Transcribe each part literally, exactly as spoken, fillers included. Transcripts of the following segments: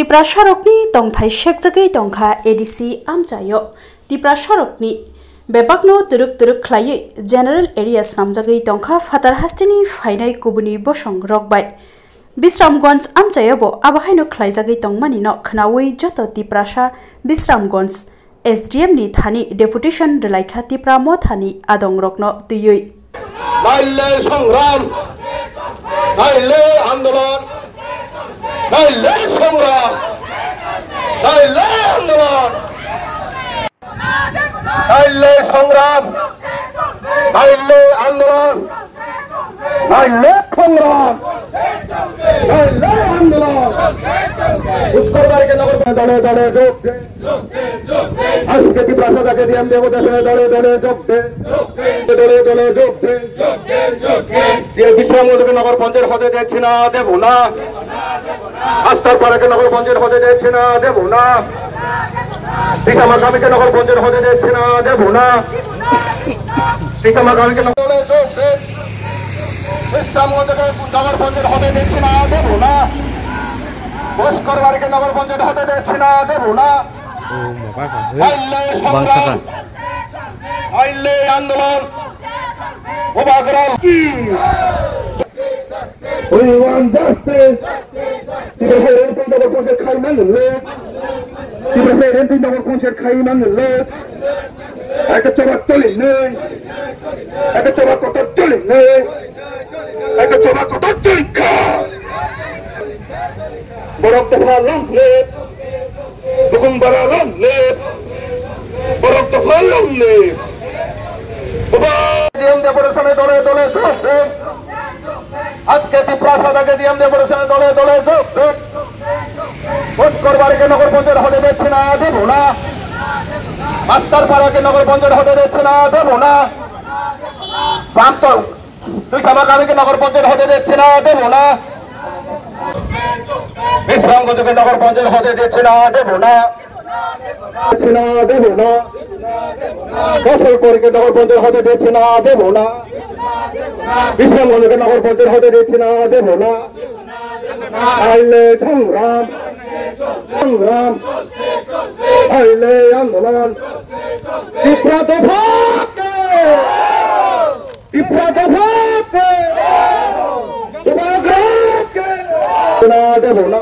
Tiprasarokni tongthai sekjagwi tongkha A D C amchaio. Tiprasarokni bebakno twrwk twrwk khlaiwi general area snamjagwi tongkha phatar hasteni phainai kubuni bosongrok bai. Bisramganj amchaio bo abo haino khlaijagwi tongmani no khnaui joto Tiprasa Bisramganj S D M ni thani deputation rwlaikha Tipra Mothani adongrokno twiwi. Naile songram, naile andolon, naile songram, naile andolon, naile songram, naile andolon, naile songram, naile andolon. Uskor barike nogor dole dole jog de. আজকে ত্রিপুরা সাদাকে ডিএম দেব দেশে দলে দলে যোগ দে। দলে দলে যোগ দে। যে বিশ্রামগঞ্জকে নগর পঞ্চায়েত হতে দিচ্ছি না, দেব না। আস্তার পাড়াকে নগর পঞ্চায়েত হতে দিচ্ছি না, দেব না। পিসামার কামিকে নগর পঞ্চায়েত হতে দিচ্ছি না, দেব না। পিসামার কামিকে নগর দলে যোগ দে। বিশ্রামগঞ্জকে নগর পঞ্চায়েত হতে দিচ্ছি না, দেব না। বস্করবাড়িকে নগর পঞ্চায়েত হতে দিচ্ছি না, দেব না। O mobile phone se Naile bang songram, khata. Naile andolon, Bubagra ki. We want justice. Tiprasa Rentui Nogor Panchayat khai mangno. Tiprasa Rentui Nogor Panchayat khai mangno. Aka choba toli nei. Aka choba kotor toli nei. Aka choba kotor toli kha. Borok dopha long live. Bukung bara long live. Borok dopha long live. Baba. DM দেব দেশে দলে দলে যোগ দে। আজকে ত্রিপুরা সাদাকে ডিএম দেব দেশে দলে দলে যোগ দে। বস্করবাড়িকে নগর পঞ্চায়েত হতে দিচ্ছি না, দেব না। মাস্টার পাড়াকে নগর পঞ্চায়েত হতে দিচ্ছি না, দেব না। প্রাক্তন দুই সামা কামিকে নগর পঞ্চায়েত হতে দিচ্ছি না, দেব না। বিশ্রামগঞ্জকে নগর পঞ্চায়েত হতে দিচ্ছি না, দেব না। দিচ্ছি না, দেব না। ফসলপুরকে নগর পঞ্চায়েত হতে দিচ্ছি না, দেব না। বিশ্রামগঞ্জকে নগর পঞ্চায়েত হতে দিচ্ছি না, দেব না। আইলে সংগ্রাম, সংগ্রাম, আইলে আন্দোলন। ত্রিপুরা দফাকে! ত্রিপুরা দফাকে! ত্রিপুরাকে! না দেব না।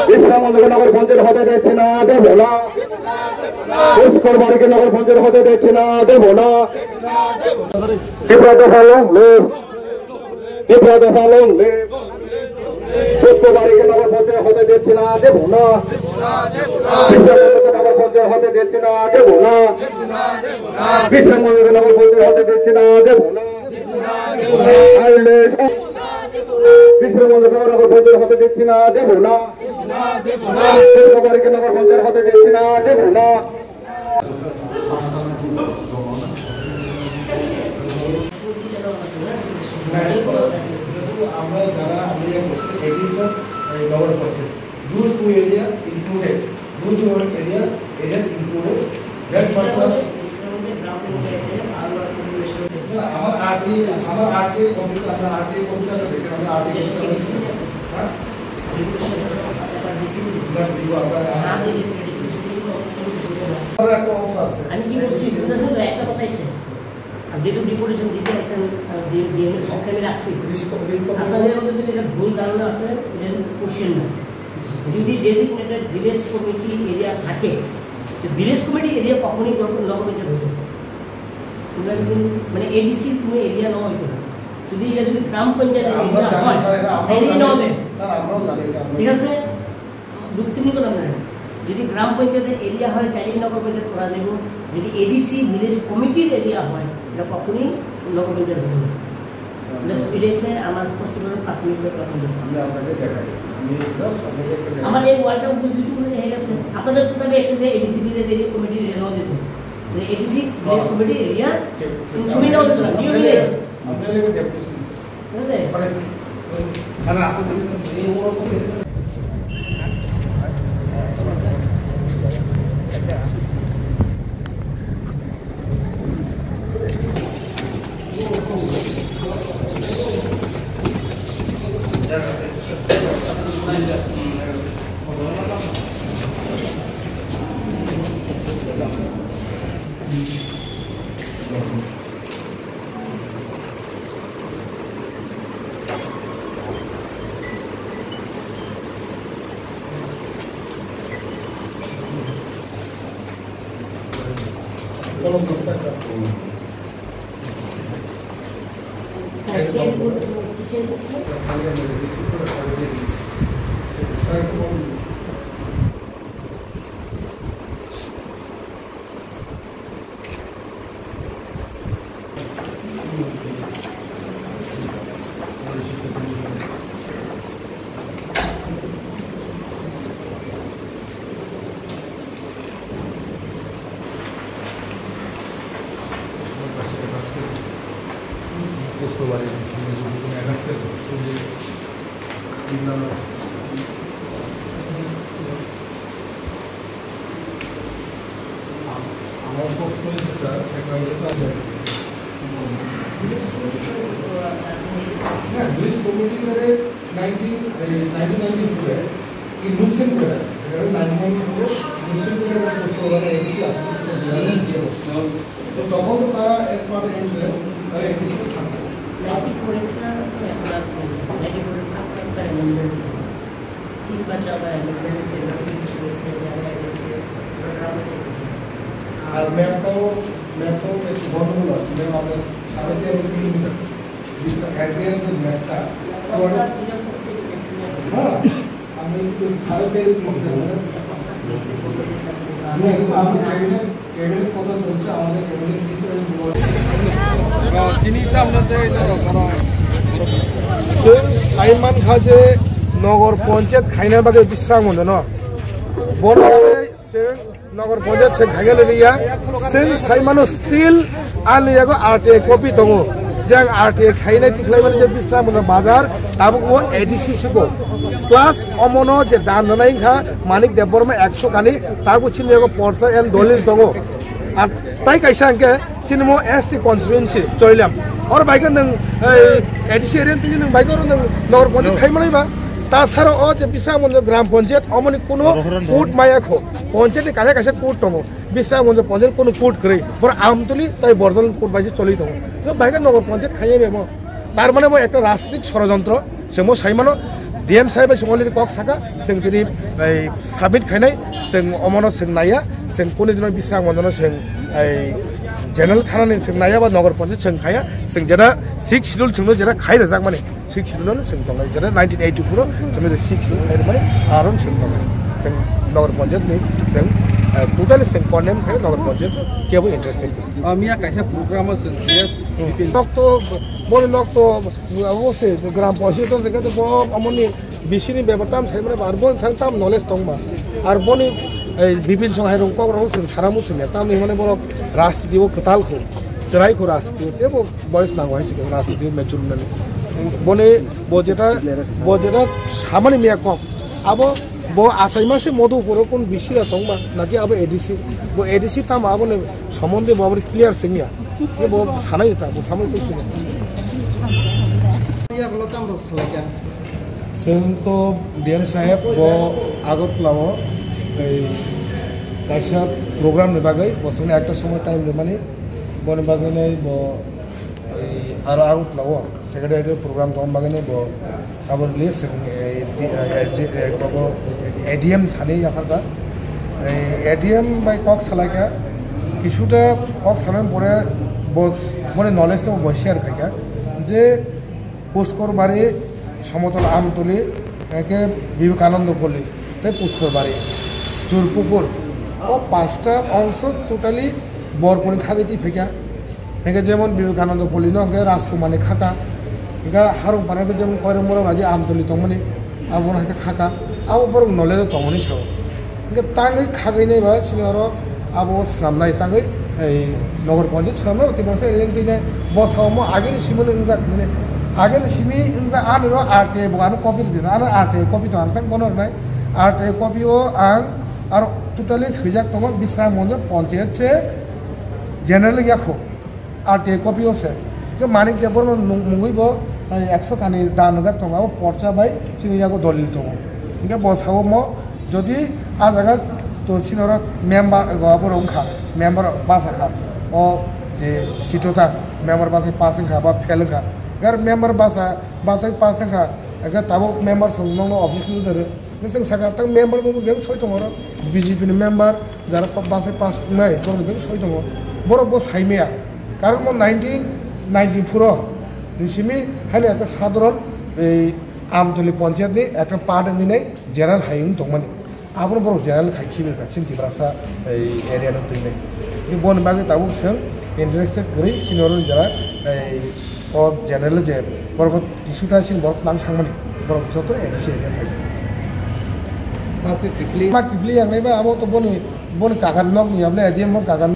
বিশ্রামগঞ্জকে নগর পঞ্চায়েত হতে দিচ্ছি না, দেব না। পুষ্করবাড়িকে নগর পঞ্চায়েত হতে দিচ্ছি না, দেব না। ত্রিপুরা দফা long live। ত্রিপুরা দফা long live। পুষ্করবাড়িকে নগর পঞ্চায়েত হতে দিচ্ছি না, দেব না। বিশ্রামগঞ্জকে নগর পঞ্চায়েত হতে দিচ্ছি না, দেব না। বিশ্রামগঞ্জকে নগর পঞ্চায়েত হতে দিচ্ছি না, দেব না। আইলে বিশ্রামগঞ্জকে নগর পঞ্চায়েত হতে দিচ্ছি না, দেব না। পুষ্করবাড়িকে নগর পঞ্চায়েত হতে দিচ্ছি না, দেব না। আমরা যারা, আমি এডিশন, এই নগর panchayat, those who area included, those who area, areas included, that person. না, আমার আরটি, আমার আরটি কবিতা, আমরা আরটি কবিতা তো দেখেন, আমরা আরটি কবিতা, হ্যাঁ? না, দিব, আমরা, আমার একটা অংশ আছে। আমি কি বলছি, বুঝতেছেন তো? একটা কথাই শেষ। আর যেহেতু ডেপুটেশন দিতে আসছেন, আহ, ডি-, ডিএম এর সামনে আমি রাখছি। Receipt copy, receipt copy. আপনাদের মধ্যে যদি এটা ভুল ধারণা আছে, এটা কোশ্চেন না। যদি ডেজিগনেটেড ভিলেজ কমিটি এরিয়া থাকে, তো ভিলেজ কমিটি এরিয়া কখনোই নগর, নগর পঞ্চায়েত হইতো না। বুঝতে পারছেন? মানে এডিসি কোনো এরিয়া না হইতো না। যদি এটা যদি গ্রাম পঞ্চায়েত আমরা এরিয়া জানি, হয়, স্যার, এটা আমরাও তাহলে জানি। না হবে। স্যার, আমরাও জানি এটা, আমরা ঠিক আছে? ঢুকছেন নি কোনো আপনারা? যদি গ্রাম পঞ্চায়েতের এরিয়া হয়, তাহলে নগর পঞ্চায়েত করা যাবে। যদি এডিসি ভিলেজ কমিটির এরিয়া হয়, এটা কখনোই নগর পঞ্চায়েত হবে না। এটা, এটা হচ্ছে আমার স্পষ্টভাবে প্রাথমিক ব্যাপার। আমি আপনাকে দেখাই, আমি জাস্ট আপনাকে একটা দেখাই। আমার এই ওয়ার্ডটা উপস্থিত হয়ে গেছে। আপনাদের তো তবে একটা যে এডিসি ভিলেজ এরিয়া কমিটির এরিয়া নাও দিত। মানে এডিসি ভিলেজ হ্যাঁ। কমিটির এরিয়া ঠিক, ঠিক। সুবিধাও দিত না, আমি নিয়ম আপনাকে, নেই। আমি আপনাকে দেখাই। ঠিক আছে? স্যার, আপনাদের এই ওরকম আমার প্রশ্ন হচ্ছে, স্যার, একটা হচ্ছে তাহলে, হ্যাঁ, নিউজ কমিটি মানে নাইনটিন, এই নাইনটিন নাইনটি ফোরে কি মুসলিম করে, এটা নাইনটিন নাইনটি ফোরে মুসলিম করে একটা প্রশ্ন ওরা এডিসি আসে, তো তখন তো তারা এজ পার ইন্টারেস্ট তারা এডিসি থাকবে। নাইনটি ফোরে তো এখন আর নাইনটি ফোরে আপনার তারা মেম্বার হয়েছে। তিনবার চারবার অ্যামেন্ডমেন্ট হয়েছে, এবার তিনশো হয়েছে, যারা হয়েছে, ওরা গ্রামে চলেছে। আর ম্যাপটাও, ম্যাপটাও একটু গন্ডগোল আছে। ম্যাপ আমরা সাড়ে তেরো কিলোমিটার, বিশটা অ্যারিয়ার যে ম্যাপটা, প্রস্তাব দিলে তো সেটা ম্যাক্সিমাম। হ্যাঁ, আমি একটু সাড়ে তেরো কিলোমিটার, মানে, প্রস্তাব দিয়েছে গভর্নমেন্টের কাছে। হ্যাঁ, কিন্তু আমরা ক্যাবিনেট, ক্যাবিনেট কথা চলছে, আমাদের ক্যাবিনেট কিছু আমি বলবো। Chwng saimankha je nogor ponchayat khaina bagwi bisrang mono no. Bono bagwi chwng nogor ponchayat chwng khaina liya. Chwng saimano still ani yago R T I copy tongo. Jang R T I khaina tikhlai mani je bisrang mono bazar tabuk o A D C siko. Plus omono je dan nanai kha Manik Debbarma ekso kani tabuk chini yago porsa and dolil tongo. Ar tai kaisa hwnkhe chini mo S T constituency Choilam. Or bai khe nwng, ei, A D C area twi nwng bai khe oro nwng nogor ponchayat khai manai ba. Ta sara o je bisrang mono gram ponchayat omoni kuno code maya kho. Ponchayat ni kaisa kaisa code tongo. Bisrang mono ponchayat kuno code kwrwi. Bor Amtuli tai Borjolal code bai se choli tongo. Bai khe nogor ponchayat khai ya bemo. Tar mane bo ekta rajnitik sorojontro, chwng bo sai mano, D M saheb bai chwng already kok saka, chwng tini, ei, submit khainai, chwng omono chwng naiya, chwng kuni dino bisrang mono chwng, ei, general thana ni chwng naiya ba nogor ponchayat chwng khaya, chwng jena six schedule chwngno jena khai rwjak mani, six schedule no chwng tongnai, jena nineteen eighty-four o chwngno six schedule khai rwmani, aron chwng tongnai, chwng nogor ponchayat ni chwng, eh, totally chwng condemn khai nogor ponchayat kebo interested. Ah, miya kaisa program o chwng, yes. Hmm. Nokto, boni nokto, abo se gram ponchayat o jaga to bo amoni bisini bepar tam sai mane bar bo thang tam knowledge tong ba. Ar boni, ei, Bipin Song hai rong kok rong sing sara mu sing tam ni mane borok rajniti o kwtal kho, chwrai kho rajniti o, tebo boyes nango hai sing rajniti o mature mane. Boni bo jeta, bo jeta samani miya kok. Abo bo achaima se Madhupur o kun bisi ya tong ba, naki abo A D C. Bo A D C tamo abo ni somonde bo abo clear sing ya. Ye bo sanai ta, bo samai koi sing ya. Ya bolo tam rok salai ka. Chwng to D M saheb bo Agartala o ei kaisa program ni bagwi bo chwngno ekta somoi time rwmani, boni bagwi nai bo ei aro Agartala o secretary program tongma bagwi nai bo abo release chwng, eh, di-, eh, S D, eh, kobo A D M thani yapharkha. Eh, A D M bai kok salaikha, kisuta kok sanani pore bo, boni knowledge no bo share khaikha je Puskor Bari, Somotol Amtuli, eke Vivekananda Poli, tei Puskor Bari, Churpukur, o panchta ongso totally Borpuni khagwi twi phaikha. Hingke jemon Vivekananda Poli no hingke Rajkumar ni khaka, hingke Harungpara hingke jemon Koirongmura bai Amtuli tongmani, abo no hingke khaka, abo borok knowledge o tongmani sao. Hingke tangwi khagwi nai ba sini oro abo swnamnai tangwi ei nogor ponchayat swnamnai tei masa eleng twi nai bo sao mo ageni simi no wngjak hwnwi ageni simi wngjak ani ro R T I bo ano copy rwdi ano R T I copy to ang tang bono rwnai R T I copy o ang aro totally swijak tongo Bisramganj ponchayat se general ya kho. R T I copy o se. Hingke Manik Debbarma mung-, mungwi bo, eh, ekso kani dan rijak tongo, abo porcha bai chini yago dolil tongo. Hingke bo sao mo, jodi a jaga To sinoro member go abo wngkha, member basa kha. O je sito ta member basa pass wngkha ba fail wngkha. Gar member basa basa pass wngkha. Ga tabo member song nongno objection dere. Nising saka tang member bo beng soi tongo. B J P ni member jara basa pass nai borok beng soi tongo. Borok bo saimaya. Karon mo nineteen ninety-four o nisimi haino ekta sadharon ei Amtoli panchayat ni ekta part wngwi nai general hai wng tongmani. Abono borok general khai khibi ka chini Tiprasa ei area no twi nai. Ni bon bagwi tabuk seng interested kwrwi senior ni jara ei o general je borok tissuta sini borok tang thangmani borok joto A D C area khai. Ma kipli yang nai ba abo to boni boni kakan nok ni abne A D M mo kakan